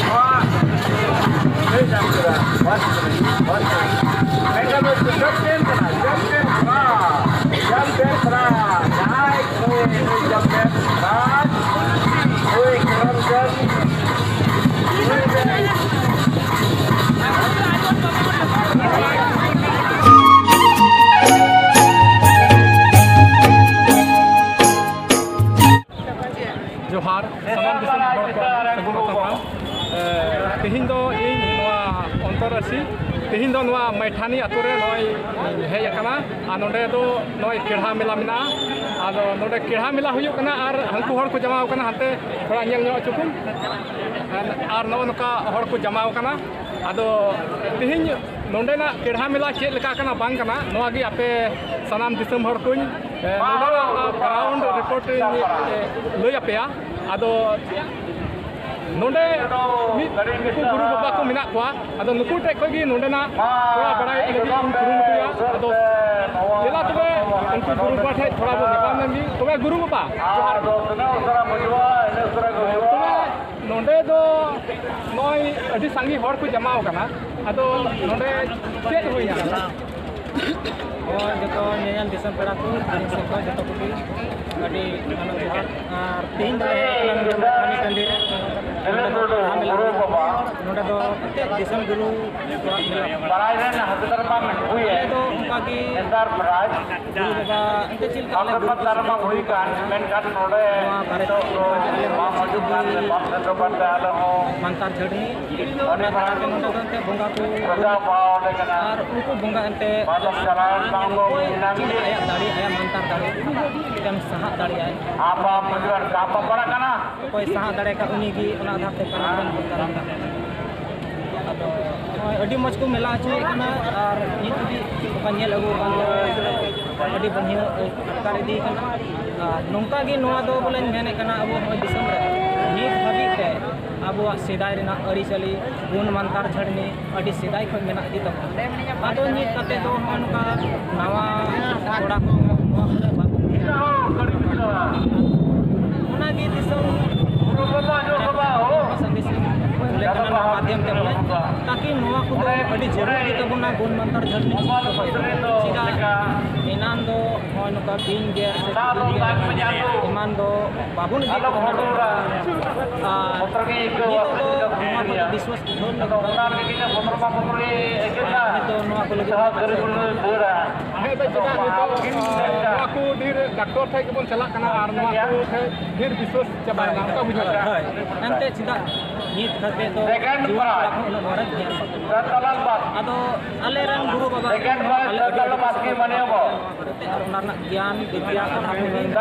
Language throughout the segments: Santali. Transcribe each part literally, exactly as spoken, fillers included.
ᱱᱚᱣᱟ ᱞᱟᱹᱭ ᱧᱟᱢ ᱠᱮᱫᱟ᱾ ᱵᱟᱥ ᱠᱟᱹᱱᱟᱹᱧ, ᱵᱟᱥ ᱠᱟᱹᱱᱟᱹᱧ᱾ ᱢᱮᱱᱠᱷᱟᱱ ᱱᱩᱭ ᱫᱚ ᱡᱟᱢᱯᱮᱱ ᱠᱟᱱᱟ, ᱡᱟᱢᱯᱮᱱ ᱠᱟᱱᱟ, ᱡᱟᱢᱯᱮᱱ ᱠᱟᱱᱟ᱾ ᱡᱟᱦᱟᱸᱭ ᱱᱩᱭ, ᱱᱩᱭ ᱡᱟᱢᱯᱮᱱ ᱠᱟᱱᱟ, ᱱᱩᱭ ᱠᱚᱨᱚᱢᱪᱟᱸᱫᱽ, ᱱᱩᱭ ᱫᱚ ᱡᱚᱦᱟᱨ, ᱥᱟᱱᱟᱢ ᱫᱤᱥᱚᱢ ᱦᱚᱲ ᱠᱚ ᱥᱟᱹᱜᱩᱱ ᱟᱛᱟᱝ ᱠᱟᱱᱟ᱾ ᱮ, ᱛᱮᱦᱮᱧ ᱫᱚ ᱤᱧ ᱱᱚᱣᱟ ᱚᱱᱛᱚᱨ ᱨᱟᱹᱥᱤ, ᱛᱮᱦᱮᱧ ᱫᱚ ᱱᱚᱣᱟ ᱢᱟᱭᱴᱷᱟᱱᱤ ᱟᱛᱳ ᱨᱮ ᱱᱚᱜᱼᱚᱭ ᱤᱧ ᱦᱮᱡ ᱟᱠᱟᱱᱟ᱾ ᱟᱨ ᱱᱚᱰᱮ ᱫᱚ ᱱᱚᱜᱼᱚᱭ ᱠᱮᱲᱦᱟ ᱢᱮᱞᱟ ᱢᱮᱱᱟᱜᱼᱟ᱾ ᱟᱫᱚ ᱱᱚᱰᱮ ᱠᱮᱲᱦᱟ ᱢᱮᱞᱟ ᱦᱩᱭᱩᱜ ᱠᱟᱱᱟ ᱟᱨ ᱦᱟᱹᱱᱠᱩ ᱦᱚᱲ ᱠᱚ ᱡᱟᱢᱟᱣ ᱠᱟᱱᱟ, ᱦᱟᱱᱛᱮ ᱛᱷᱚᱲᱟ ᱧᱮᱞ ᱧᱚᱜ ᱦᱚᱪᱚ ᱠᱚᱢ᱾ ᱟᱨ ᱱᱚᱜᱼᱚ ᱱᱚᱝᱠᱟ ᱦᱚᱲ ᱠᱚ ᱡᱟᱢᱟᱣ ᱠᱟᱱᱟ᱾ ᱟᱫᱚ ᱛᱮᱦᱮᱧ ᱱᱚᱰᱮᱱᱟᱜ ᱠᱮᱲᱦᱟ ᱢᱮᱞᱟ ᱪᱮᱫ ᱞᱮᱠᱟ ᱠᱟᱱᱟ ᱵᱟᱝ ᱠᱟᱱᱟ, ᱱᱚᱣᱟ ᱜᱮ ᱟᱯᱮ ᱥᱟᱱᱟᱢ ᱫᱤᱥᱚᱢ ᱦᱚᱲ ᱠᱚᱧ, ᱮ, ᱱᱚᱰᱮᱱᱟᱜ ᱜᱨᱟᱣᱩᱱᱰ ᱨᱤᱯᱳᱨᱴ ᱤᱧ, ᱮ, ᱞᱟᱹᱭ ᱟᱯᱮᱭᱟ᱾ ᱟᱫᱚ ᱱᱚᱰᱮ ᱢᱤᱫ ᱩᱱᱠᱩ ᱜᱩᱨᱩ ᱵᱟᱵᱟ ᱠᱚ ᱢᱮᱱᱟᱜ ᱠᱚᱣᱟ, ᱟᱫᱚ ᱱᱩᱠᱩ ᱴᱷᱮᱡ ᱠᱷᱚᱡ ᱜᱮ ᱱᱚᱰᱮᱱᱟᱜ ᱛᱷᱚᱲᱟ ᱵᱟᱲᱟᱭ ᱞᱟᱹᱜᱤᱫ ᱤᱧ ᱠᱩᱨᱩᱢᱩᱴᱩᱭᱟ᱾ ᱟᱫᱚ ᱫᱮᱞᱟ ᱛᱚᱵᱮ ᱩᱱᱠᱩ ᱜᱩᱨᱩ ᱵᱟᱵᱟ ᱴᱷᱮᱡ ᱛᱷᱚᱲᱟ ᱵᱚᱱ ᱧᱟᱯᱟᱢ ᱞᱮᱱ ᱜᱮ᱾ ᱛᱚᱵᱮ ᱜᱩᱨᱩ ᱵᱟᱵᱟ, ᱡᱚᱦᱟᱨ ᱜᱮ᱾ ᱛᱚᱵᱮ ᱱᱚᱰᱮ ᱫᱚ ᱱᱚᱜᱼᱚᱭ ᱟᱹᱰᱤ ᱥᱟᱸᱜᱮ ᱦᱚᱲ ᱠᱚ ᱡᱟᱢᱟᱣ ᱟᱠᱟᱱᱟ, ᱟᱫᱚ ᱱᱚᱰᱮ ᱪᱮᱫ ᱦᱩᱭᱱᱟ? ᱦᱳᱭ, ᱡᱚᱛᱚ ᱧᱮᱧᱮᱞ ᱫᱤᱥᱚᱢ ᱯᱮᱲᱟ ᱠᱚ, ᱟᱹᱞᱤᱧ ᱥᱮᱫ ᱠᱷᱚᱱ ᱡᱚᱛᱚ ᱠᱚᱜᱮ ᱟᱹᱰᱤ ᱜᱟᱱᱚᱜ ᱡᱚᱦᱟᱨ᱾ ᱟᱨ ᱛᱮᱦᱮᱧ ᱫᱚᱞᱮ ᱦᱮᱡ ᱟᱠᱟᱱᱟ ᱱᱚᱰᱮ ᱢᱟᱭᱴᱷᱟᱱᱤ ᱴᱟᱺᱰᱤ ᱨᱮ᱾ ᱱᱚᱰᱮ ᱫᱚ ᱠᱮᱲᱦᱟ ᱢᱮᱞᱟ ᱦᱩᱭᱩᱜᱼᱟ᱾ ᱱᱚᱰᱮ ᱫᱚ ᱮᱱᱛᱮᱫ ᱫᱤᱥᱚᱢ ᱜᱩᱨᱩ ᱠᱚᱣᱟᱜ ᱢᱮᱞᱟ᱾ ᱟᱞᱮ ᱫᱚ ᱚᱱᱠᱟ ᱜᱮ ᱜᱩᱨᱩ ᱵᱟᱵᱟ ᱮᱱᱛᱮᱫ ᱪᱮᱫ ᱞᱮᱠᱟ ᱟᱞᱮ ᱜᱩᱨᱩ ᱠᱚ ᱥᱮᱴᱮᱨ ᱦᱚᱴᱚ ᱠᱟᱜ ᱞᱮᱭᱟ, ᱱᱚᱣᱟ ᱵᱟᱨᱮ ᱛᱮ ᱚᱱᱠᱟ ᱜᱮ ᱟᱞᱮ ᱦᱚᱸ ᱪᱮᱫ ᱤᱫᱤ ᱢᱟᱱᱛᱟᱨ ᱡᱷᱟᱹᱨᱱᱤ, ᱚᱱᱟ ᱫᱟᱨᱟ ᱛᱮ ᱱᱚᱰᱮ ᱫᱚ ᱮᱱᱛᱮᱫ ᱵᱚᱸᱜᱟ ᱠᱚ ᱟᱨ ᱩᱱᱠᱩ ᱵᱚᱸᱜᱟ ᱮᱱᱛᱮᱫ ᱚᱠᱚᱭ ᱪᱮᱫ ᱞᱮᱠᱟ ᱟᱭᱟᱜ ᱫᱟᱲᱮ, ᱟᱭᱟᱜ ᱢᱟᱱᱛᱟᱨ ᱫᱟᱲᱮ ᱛᱮᱢ ᱥᱟᱦᱟᱜ ᱫᱟᱲᱮᱭᱟᱜᱼᱟ᱾ ᱚᱠᱚᱭ ᱥᱟᱦᱟᱜ ᱫᱟᱲᱮ ᱠᱷᱟᱱ ᱩᱱᱤ ᱜᱮ ᱚᱱᱟ ᱟᱫᱷᱟᱨ ᱛᱮ ᱠᱟᱹᱢᱤ ᱵᱚᱱ ᱵᱚᱱᱫᱚ ᱫᱟᱲᱮᱭᱟᱜᱼᱟ᱾ ᱟᱫᱚ ᱱᱚᱜᱼᱚᱭ ᱟᱹᱰᱤ ᱢᱚᱡᱽ ᱠᱚ ᱢᱮᱞᱟ ᱦᱚᱪᱚᱭᱮᱫ ᱠᱟᱱᱟ ᱟᱨ ᱱᱤᱛ ᱦᱟᱹᱵᱤᱡ ᱚᱠᱟ ᱧᱮᱞ ᱟᱹᱜᱩ ᱟᱠᱟᱱ ᱫᱚ ᱟᱹᱰᱤ ᱵᱟᱹᱲᱦᱤᱭᱟᱹ ᱟᱴᱠᱟᱨ ᱤᱫᱤ ᱠᱟᱱᱟ᱾ ᱟᱨ ᱱᱚᱝᱠᱟ ᱜᱮ ᱱᱚᱣᱟ ᱫᱚ ᱵᱚᱞᱮᱧ ᱢᱮᱱᱮᱫ ᱠᱟᱱᱟ, ᱟᱵᱚ ᱱᱚᱜᱼᱚᱭ ᱫᱤᱥᱚᱢ ᱨᱮ ᱱᱤᱛ ᱦᱟᱹᱵᱤᱡ ᱛᱮ ᱟᱵᱚᱣᱟᱜ ᱥᱮᱫᱟᱭ ᱨᱮᱱᱟᱜ ᱟᱹᱨᱤᱪᱟᱹᱞᱤ, ᱜᱩᱱ ᱢᱟᱱᱛᱟᱨ ᱡᱷᱟᱹᱨᱱᱤ ᱟᱹᱰᱤ ᱥᱮᱫᱟᱭ ᱠᱷᱚᱱ ᱢᱮᱱᱟᱜ ᱤᱫᱤ ᱛᱟᱵᱚᱱᱟ᱾ ᱟᱫᱚ ᱱᱤᱛ ᱠᱟᱛᱮ ᱫᱚ ᱱᱚᱜᱼᱚ ᱱᱚᱝᱠᱟ ᱱᱟᱣᱟ ᱠᱚᱲᱟ ᱠᱚ ᱱᱚᱣᱟ ᱠᱚᱨᱮ ᱵᱟᱠᱚ ᱚᱱᱟᱜᱮ ᱫᱤᱥᱚᱢ ᱱᱚᱣᱟ ᱠᱚᱫᱚ ᱟᱹᱰᱤ ᱡᱟᱹᱨᱩᱲ ᱜᱮ ᱛᱟᱵᱚᱱᱟ, ᱜᱩᱱ ᱢᱟᱱᱛᱟᱨ ᱡᱷᱟᱹᱞ ᱢᱤᱫ ᱫᱚᱦᱚ᱾ ᱪᱮᱫᱟᱜ ᱮᱱᱟᱱ ᱫᱚ ᱱᱚᱜᱼᱚᱭ ᱱᱚᱝᱠᱟ ᱵᱤᱧ ᱜᱮᱨ ᱥᱮ ᱠᱷᱩᱫᱟᱹᱢ ᱜᱮᱨ ᱮᱢᱟᱱ ᱫᱚ ᱵᱟᱵᱚᱱ ᱤᱫᱤ ᱠᱚ ᱠᱟᱱᱟ᱾ ᱟᱨ ᱱᱤᱛᱚᱜ ᱫᱚ ᱱᱚᱣᱟ ᱠᱚᱫᱚ ᱵᱤᱥᱣᱟᱥ ᱩᱴᱷᱟᱹᱣ ᱞᱟᱹᱜᱤᱫ ᱫᱚ ᱱᱤᱛᱚᱜ ᱱᱚᱣᱟ ᱠᱚ ᱞᱟᱹᱜᱤᱫ ᱫᱚ ᱦᱮᱸ, ᱫᱚ ᱪᱮᱫᱟᱜ ᱱᱤᱛᱚᱜ, ᱱᱚᱣᱟ ᱠᱚ ᱰᱷᱮᱨ ᱰᱟᱠᱛᱚᱨ ᱴᱷᱮᱱ ᱜᱮᱵᱚᱱ ᱪᱟᱞᱟᱜ ᱠᱟᱱᱟ ᱟᱨ ᱱᱚᱣᱟ ᱠᱚ ᱴᱷᱮᱱ ᱰᱷᱮᱨ ᱵᱤᱥᱣᱟᱥ ᱪᱟᱵᱟᱭᱮᱱᱟ, ᱚᱱᱠᱟ ᱵᱩᱡᱷᱟᱹᱜ ᱠᱟᱱᱟ᱾ ᱦᱳᱭ, ᱮᱱᱛᱮ ᱪᱮᱫᱟᱜ ᱱᱤᱛ ᱠᱟᱛᱮ ᱫᱚ ᱡᱩᱣᱟᱹᱱ ᱠᱚᱲᱟ ᱠᱚ ᱩᱱᱟᱹᱜ ᱱᱚᱰᱮ ᱫᱷᱮᱭᱟᱱ ᱵᱟᱠᱚ ᱮᱢᱟ᱾ ᱟᱫᱚ ᱟᱞᱮ ᱨᱮᱱ ᱜᱩᱨᱩ ᱵᱟᱵᱟ ᱟᱞᱮ ᱟᱹᱰᱤ ᱟᱹᱰᱤ ᱠᱩᱥᱤ ᱠᱚ ᱮᱢᱟ ᱠᱚ ᱠᱟᱱᱟ ᱱᱚᱣᱟ ᱵᱟᱨᱮᱛᱮ, ᱟᱨ ᱚᱱᱟ ᱨᱮᱱᱟᱜ ᱜᱮᱭᱟᱱ ᱵᱤᱫᱽᱭᱟ ᱠᱟᱛᱷᱟ ᱠᱚ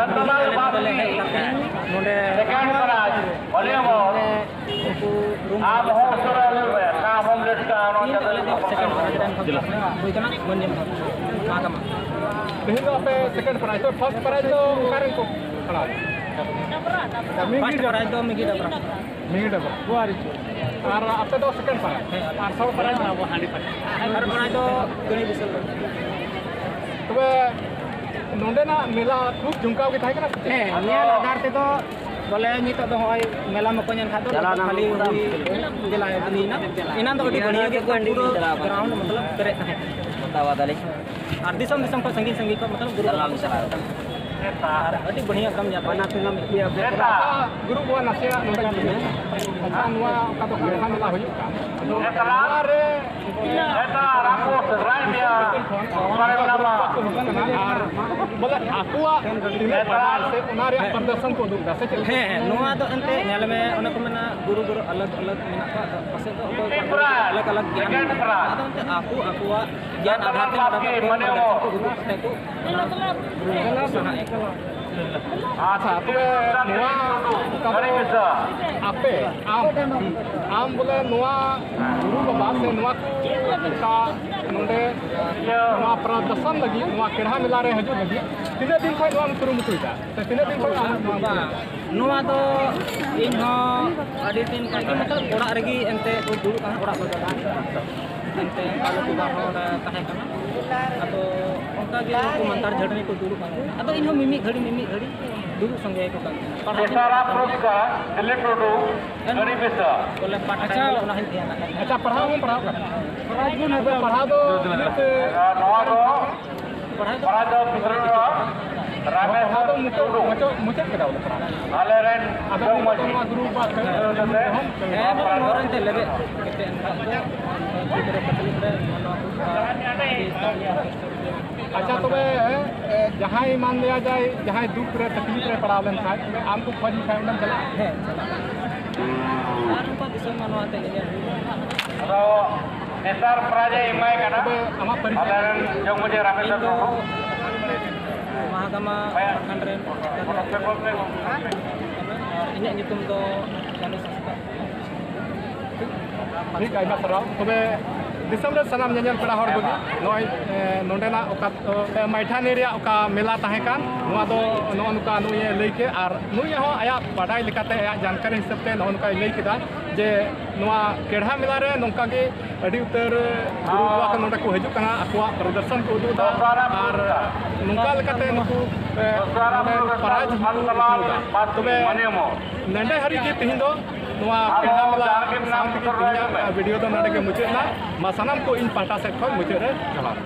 ᱟᱞᱮ ᱱᱚᱰᱮ ᱞᱮ ᱦᱮᱡ ᱠᱟᱛᱮ ᱱᱚᱰᱮ ᱩᱱᱠᱩ ᱨᱩᱢ ᱟᱢ ᱦᱚᱸ ᱩᱥᱟᱹᱨᱟ ᱦᱤᱡᱩᱜ ᱢᱮ, ᱚᱠᱟ ᱦᱚᱸᱢ ᱞᱮᱴ ᱠᱟᱜᱼᱟ, ᱚᱱᱟ ᱛᱮᱦᱮᱧ ᱫᱚ ᱟᱞᱮ ᱫᱚ ᱥᱮᱠᱮᱱᱰ ᱯᱨᱟᱭᱤᱡᱽ ᱨᱮᱱ ᱦᱚᱸ ᱠᱟᱱᱟ᱾ ᱦᱩᱭ ᱠᱟᱱᱟ, ᱢᱟᱹᱱ ᱧᱟᱢ ᱠᱟᱱᱟ᱾ ᱢᱟ ᱠᱟᱢᱟ᱾ ᱛᱮᱦᱮᱧ ᱫᱚ ᱟᱯᱮ ᱥᱮᱠᱮᱱᱰ ᱯᱨᱟᱭᱤᱡᱽ, ᱛᱚ ᱯᱷᱟᱥᱴ ᱯᱨᱟᱭᱤᱡᱽ ᱫᱚ ᱚᱠᱟ ᱨᱮᱱ ᱠᱚ ᱯᱟᱲᱟᱣ? ᱯᱷᱟᱥᱴ ᱯᱨᱟᱭᱤᱡᱽ ᱫᱚ ᱢᱤᱜᱤ ᱰᱟᱵᱨᱟ᱾ ᱢᱤᱜᱤ ᱰᱟᱵᱨᱟ᱾ ᱟᱨ ᱟᱯᱮ ᱫᱚ ᱥᱮᱠᱮᱱᱰ ᱯᱨᱟᱭᱤᱡᱽ? ᱦᱮᱸ, ᱟᱞᱮ᱾ ᱟᱨ ᱥᱟᱣ ᱯᱨᱟᱭᱤᱡᱽ? ᱟᱵᱚ ᱦᱟᱺᱰᱤ ᱯᱟᱹᱴᱤ᱾ ᱟᱨ ᱯᱨᱟᱭᱤᱡᱽ ᱫᱚ ᱠᱟᱹᱱᱤ ᱵᱤᱥᱚᱭ ᱫᱚ᱾ ᱛᱚᱵᱮ ᱱᱚᱸᱰᱮᱱᱟᱜ ᱢᱮᱞᱟ ᱠᱷᱩᱵ ᱡᱚᱢᱠᱟᱣ ᱜᱮ ᱛᱟᱦᱮᱸ ᱠᱟᱱᱟ ᱥᱮ ᱪᱮᱫ? ᱦᱮᱸ, ᱧᱮᱞ ᱟᱫᱷᱟᱨ ᱛᱮᱫᱚ ᱵᱚᱞᱮ ᱱᱤᱛᱚᱜ ᱫᱚ ᱦᱚᱸᱜᱼᱚᱭ ᱢᱮᱞᱟ ᱢᱚᱠᱚ ᱧᱮᱞ ᱠᱷᱟᱱ ᱫᱚ ᱪᱟᱞᱟᱣ ᱞᱚᱜᱚᱱ ᱠᱷᱟᱹᱞᱤ ᱦᱩᱭ ᱡᱮᱞᱟ ᱦᱩᱭᱱᱟ᱾ ᱮᱱᱟᱱ ᱫᱚ ᱟᱹᱰᱤ ᱵᱟᱹᱲᱤᱭᱟᱹ ᱜᱮ ᱯᱩᱨᱟᱹ ᱜᱨᱟᱣᱩᱱᱰ ᱢᱚᱛᱞᱚᱵ ᱯᱮᱨᱮᱡ ᱛᱟᱦᱮᱸ ᱠᱟᱱᱟ᱾ ᱟᱨ ᱫᱤᱥᱚᱢ ᱫᱤᱥᱚᱢ ᱠᱷᱚᱱ ᱥᱟᱺᱜᱤᱧ ᱥᱟᱺᱜᱤᱧ ᱠᱷᱚᱱ ᱢᱚᱛᱞᱚᱵ ᱜᱩᱨᱩ ᱫᱟᱞᱟᱞ ᱵᱟᱵᱟ ᱠᱚ ᱪᱟᱞᱟᱣ ᱠᱟᱱᱟ᱾ ᱟᱨ ᱟᱹᱰᱤ ᱵᱟᱹᱲᱤᱭᱟᱹ ᱮᱠᱫᱚᱢ ᱧᱟᱯᱟᱢ᱾ ᱵᱟᱱᱟ ᱛᱮ ᱧᱟᱢ ᱠᱮᱫ ᱯᱮᱭᱟ ᱯᱮ᱾ ᱟᱪᱪᱷᱟ, ᱜᱩᱨᱩ ᱵᱟᱵᱟ ᱱᱟᱥᱮᱭᱟᱜ ᱱᱚᱰᱮ ᱧᱮᱞ ᱢᱮ᱾ ᱟᱪᱪᱷᱟ, ᱱᱚᱣᱟ ᱚᱠᱟ ᱫᱚ ᱠᱟᱨᱠᱷᱟᱱᱟ ᱢᱮᱞᱟ ᱦᱩᱭᱩᱜ ᱠᱟᱱ, ᱱᱚᱣᱟ ᱨᱮ ᱟᱨ ᱵᱚᱞᱮ ᱟᱠᱚᱣᱟᱜ ᱛᱤᱱᱟᱹᱜ ᱵᱟᱲᱟᱭ ᱥᱮ ᱚᱱᱟ ᱨᱮᱭᱟᱜ ᱯᱨᱚᱫᱚᱨᱥᱚᱱ ᱠᱚ ᱩᱫᱩᱜ ᱮᱫᱟ ᱥᱮ ᱪᱮᱫ? ᱦᱮᱸ, ᱦᱮᱸ, ᱱᱚᱣᱟ ᱫᱚ ᱮᱱᱛᱮ ᱧᱮᱞ ᱢᱮ, ᱚᱱᱮ ᱠᱚ ᱢᱮᱱᱟ ᱜᱩᱨᱩ ᱜᱩᱨᱩ ᱟᱞᱟᱜᱽ ᱟᱞᱟᱜᱽ ᱢᱮᱱᱟᱜ ᱠᱚᱣᱟ, ᱟᱫᱚ ᱯᱟᱥᱮᱡ ᱫᱚ ᱚᱠᱚᱭ ᱠᱚᱣᱟᱜ ᱟᱞᱟᱜᱽ ᱟᱞᱟᱜᱽ ᱜᱮᱭᱟᱱ ᱢᱮᱱᱟᱜᱼᱟ᱾ ᱟᱫᱚ ᱮᱱᱛᱮ ᱟᱠᱚ ᱟᱠᱚᱣᱟᱜ ᱜᱮᱭᱟᱱ ᱟᱫᱷᱟᱨ ᱛᱮ ᱱᱚᱰᱮ ᱠᱷᱚᱱ ᱯᱨᱚᱫᱚᱨᱥᱚᱱ ᱠᱚ ᱩᱫᱩᱜ ᱠᱟᱛᱮ ᱠᱚ ᱥᱟᱦᱟᱜ ᱟᱠᱚ᱾ ᱟᱪᱪᱷᱟ, ᱛᱚᱵᱮ ᱱᱚᱣᱟ ᱟᱯᱮ, ᱟᱢ, ᱟᱢ ᱵᱚᱞᱮ ᱱᱚᱣᱟ ᱜᱩᱨᱩ ᱵᱟᱵᱟ ᱥᱮ ᱱᱚᱣᱟ ᱠᱚ ᱚᱱᱠᱟ ᱱᱚᱰᱮ ᱱᱚᱣᱟ ᱯᱨᱚᱫᱚᱨᱥᱚᱱ ᱞᱟᱹᱜᱤᱫ, ᱱᱚᱣᱟ ᱠᱮᱲᱦᱟ ᱢᱮᱞᱟ ᱨᱮ ᱦᱤᱡᱩᱜ ᱞᱟᱹᱜᱤᱫ ᱛᱤᱱᱟᱹᱜ ᱫᱤᱱ ᱠᱷᱚᱱ ᱱᱚᱣᱟᱢ ᱠᱩᱨᱩᱢᱩᱴᱩᱭᱮᱫᱟ? ᱥᱮ ᱛᱤᱱᱟᱹᱜ ᱫᱤᱱ ᱠᱷᱚᱱ ᱟᱢ ᱱᱚᱣᱟ ᱵᱟᱝ, ᱱᱚᱣᱟ ᱫᱚ ᱤᱧ ᱦᱚᱸ ᱟᱹᱰᱤ ᱫᱤᱱ ᱠᱷᱚᱱ ᱜᱮ, ᱢᱚᱛᱞᱚᱵ, ᱚᱲᱟᱜ ᱨᱮᱜᱮ ᱮᱱᱛᱮ ᱠᱚ ᱫᱩᱲᱩᱵ ᱠᱟᱱᱟ, ᱚᱲᱟᱜ ᱨᱮᱫᱚ ᱵᱟᱝ᱾ ᱮᱱᱛᱮ ᱚᱱᱠᱟ ᱞᱟᱹᱴᱩ ᱵᱟᱨ ᱦᱚᱲ ᱛᱟᱦᱮᱸ ᱠᱟᱱᱟ, ᱟᱫᱚ ᱚᱱᱠᱟ ᱜᱮ ᱩᱱᱠᱩ ᱢᱟᱱᱛᱟᱨ ᱡᱷᱟᱹᱲ ᱨᱮᱠᱚ ᱫᱩᱲᱩᱵ ᱠᱟᱱᱟ᱾ ᱟᱫᱚ ᱤᱧ ᱦᱚᱸ ᱢᱤᱢᱤᱫ ᱜᱷᱟᱹᱲᱤ, ᱢᱤᱢᱤᱫ ᱜᱷᱟᱹᱲᱤ ᱫᱩᱲᱩᱵ ᱥᱚᱸᱜᱮ ᱟᱠᱚ ᱠᱟᱱ ᱛᱟᱦᱮᱱᱟ᱾ ᱯᱟᱲᱦᱟᱣ ᱛᱮᱥᱟᱨᱟ ᱯᱩᱨᱚᱥᱠᱟᱨ ᱫᱤᱞᱤᱯ ᱴᱩᱰᱩ, ᱜᱟᱹᱰᱤ ᱵᱮᱥᱟ᱾ ᱵᱚᱞᱮ ᱯᱟᱴᱷ ᱟᱪᱪᱷᱟ᱾ ᱚᱱᱟ ᱦᱚᱸᱧ ᱫᱷᱮᱭᱟᱱᱟᱜ ᱠᱟᱱ ᱛᱟᱦᱮᱱᱟ᱾ ᱟᱪᱪᱷᱟ, ᱯᱟᱲᱦᱟᱣ ᱵᱚᱱ ᱯᱟᱲᱦᱟᱣ ᱠᱟᱱᱟ᱾ ᱯᱟᱲᱦᱟᱣ ᱫᱚ ᱢᱤᱫ, ᱟᱨ ᱱᱚᱣᱟ ᱫᱚ ᱯᱟᱲᱦᱟᱣ ᱫᱚ ᱯᱟᱲᱦᱟᱣ ᱫᱚ ᱯᱩᱛᱷᱤ ᱨᱮᱱᱟᱜ ᱨᱟᱢᱮᱥ ᱯᱟᱲᱦᱟᱣ ᱫᱚ ᱢᱩᱪᱟᱹᱫ, ᱴᱩᱰᱩ᱾ ᱢᱩᱪᱟᱹᱫ, ᱢᱩᱪᱟᱹᱫ ᱠᱮᱫᱟ ᱵᱚᱞᱮ ᱯᱟᱲᱦᱟᱣ᱾ ᱟᱞᱮ ᱨᱮᱱ ᱟᱫᱚ ᱡᱚᱜᱽ ᱱᱤᱛᱚᱜ ᱢᱟᱹᱡᱷᱤ᱾ ᱱᱚᱣᱟ ᱜᱩᱨᱩ ᱵᱟᱵᱟ ᱴᱷᱮᱱ ᱦᱮᱸ, ᱦᱮᱸ, ᱦᱮᱸ, ᱵᱚᱞᱮ ᱱᱚᱣᱟ ᱨᱮᱱ ᱛᱮ ᱞᱮᱵᱮᱫ ᱠᱟᱛᱮ ᱮᱱᱠᱷᱟᱱ ᱫᱚ ᱜᱤᱫᱽᱨᱟᱹ ᱠᱚ ᱛᱟᱹᱞᱤᱢ ᱨᱮ ᱱᱚᱣᱟ ᱠᱚ ᱟᱪᱪᱷᱟ, ᱛᱚᱵᱮ, ᱮ, ᱡᱟᱦᱟᱸᱭ ᱢᱟᱱ ᱞᱮᱭᱟ ᱡᱟᱭ, ᱡᱟᱦᱟᱸᱭ ᱫᱩᱠ ᱨᱮ, ᱛᱟᱠᱞᱤᱯ ᱨᱮ ᱯᱟᱲᱟᱣ ᱞᱮᱱ ᱠᱷᱟᱡ, ᱛᱚᱵᱮ ᱟᱢ ᱠᱚ ᱠᱷᱚᱡᱽ ᱞᱮᱠᱷᱟᱡ ᱚᱸᱰᱮᱢ ᱪᱟᱞᱟᱜᱼᱟ? ᱦᱮᱸ, ᱪᱟᱞᱟᱜ ᱟᱹᱧ᱾ ᱟᱨ ᱱᱚᱝᱠᱟ ᱫᱤᱥᱚᱢ ᱢᱟ ᱱᱚᱣᱟ ᱛᱮ ᱧᱮᱧᱮᱞ ᱦᱩᱭᱩᱜᱼᱟ᱾ ᱟᱫᱚ ᱛᱮᱥᱟᱨ ᱯᱨᱟᱭᱤᱡᱽ ᱮ ᱮᱢᱟᱭ ᱠᱟᱱᱟ᱾ ᱛᱚᱵᱮ ᱟᱢᱟᱜ ᱯᱚᱨᱤᱪᱚᱭ? ᱟᱞᱮ ᱨᱮᱱ ᱡᱚᱜᱽ ᱢᱟᱹᱡᱷᱤ ᱨᱟᱢᱮᱥ ᱤᱧ ᱫᱚ ᱴᱩᱰᱩ᱾ ᱢᱟᱦᱟᱜᱟᱢᱟ ᱦᱮᱸ᱾ ᱯᱨᱚᱠᱷᱚᱸᱰ ᱨᱮᱱ ᱠᱟᱱᱟᱹᱧ᱾ ᱟᱨ ᱤᱧᱟᱹᱜ ᱧᱩᱛᱩᱢ ᱫᱚ ᱫᱟᱱᱮᱥ ᱦᱟᱸᱥᱫᱟ᱾ ᱴᱷᱤᱠ, ᱟᱭᱢᱟ ᱥᱟᱨᱦᱟᱣ᱾ ᱛᱚᱵᱮ ᱫᱤᱥᱚᱢ ᱨᱮ ᱥᱟᱱᱟᱢ ᱧᱮᱧᱮᱞ ᱯᱮᱲᱟ ᱦᱚᱲ ᱠᱚᱜᱮ ᱱᱚᱜᱼᱚᱭ, ᱮ, ᱱᱚᱸᱰᱮᱱᱟᱜ ᱚᱠᱟ, ᱮ, ᱢᱟᱭᱴᱷᱟᱱᱤ ᱨᱮᱭᱟᱜ ᱚᱠᱟ ᱢᱮᱞᱟ ᱛᱟᱦᱮᱸ ᱠᱟᱱ, ᱱᱚᱣᱟ ᱫᱚ ᱱᱚᱜᱼᱚ ᱱᱚᱝᱠᱟ ᱱᱩᱭ ᱮ ᱞᱟᱹᱭ ᱠᱮᱫ, ᱟᱨ ᱱᱩᱭ ᱦᱚᱸ ᱟᱭᱟᱜ ᱵᱟᱰᱟᱭ ᱞᱮᱠᱟᱛᱮ, ᱟᱭᱟᱜ ᱡᱟᱱᱠᱟᱨᱤ ᱦᱤᱥᱟᱹᱵ ᱛᱮ ᱱᱚᱜᱼᱚ ᱱᱚᱝᱠᱟᱭ ᱞᱟᱹᱭ ᱠᱮᱫᱟ ᱡᱮ ᱱᱚᱣᱟ ᱠᱮᱲᱦᱟ ᱢᱮᱞᱟ ᱨᱮ ᱱᱚᱝᱠᱟ ᱜᱮ ᱟᱹᱰᱤ ᱩᱛᱟᱹᱨ ᱜᱩᱨᱩ ᱵᱟᱵᱟ ᱠᱚ ᱱᱚᱸᱰᱮ ᱠᱚ ᱦᱤᱡᱩᱜ ᱠᱟᱱᱟ, ᱟᱠᱚᱣᱟᱜ ᱯᱨᱚᱫᱚᱨᱥᱚᱱ ᱠᱚ ᱩᱫᱩᱜ ᱮᱫᱟ, ᱟᱨ ᱱᱚᱝᱠᱟ ᱞᱮᱠᱟᱛᱮ ᱱᱩᱠᱩ, ᱮ, ᱱᱚᱰᱮ ᱯᱨᱟᱭᱤᱡᱽ ᱦᱚᱸᱠᱚ ᱩᱫᱩᱜ ᱮᱫᱟ᱾ ᱛᱚᱵᱮ ᱱᱮᱰᱮ ᱦᱟᱹᱨᱤᱡ ᱜᱮ ᱛᱮᱦᱮᱧ ᱫᱚ ᱱᱚᱣᱟ ᱠᱮᱲᱦᱟ ᱢᱮᱞᱟ ᱥᱟᱶ ᱛᱮᱜᱮ ᱛᱮᱦᱮᱧᱟᱜ ᱵᱷᱤᱰᱤᱭᱳ ᱫᱚ ᱱᱚᱰᱮ ᱜᱮ ᱢᱩᱪᱟᱹᱫ ᱮᱱᱟ᱾ ᱢᱟ ᱥᱟᱱᱟᱢ ᱠᱚ ᱤᱧ ᱯᱟᱦᱴᱟ ᱥᱮᱫ ᱠᱷᱚᱱ ᱢᱩᱪᱟᱹᱫ ᱨᱮ ᱡᱚᱦᱟᱨ᱾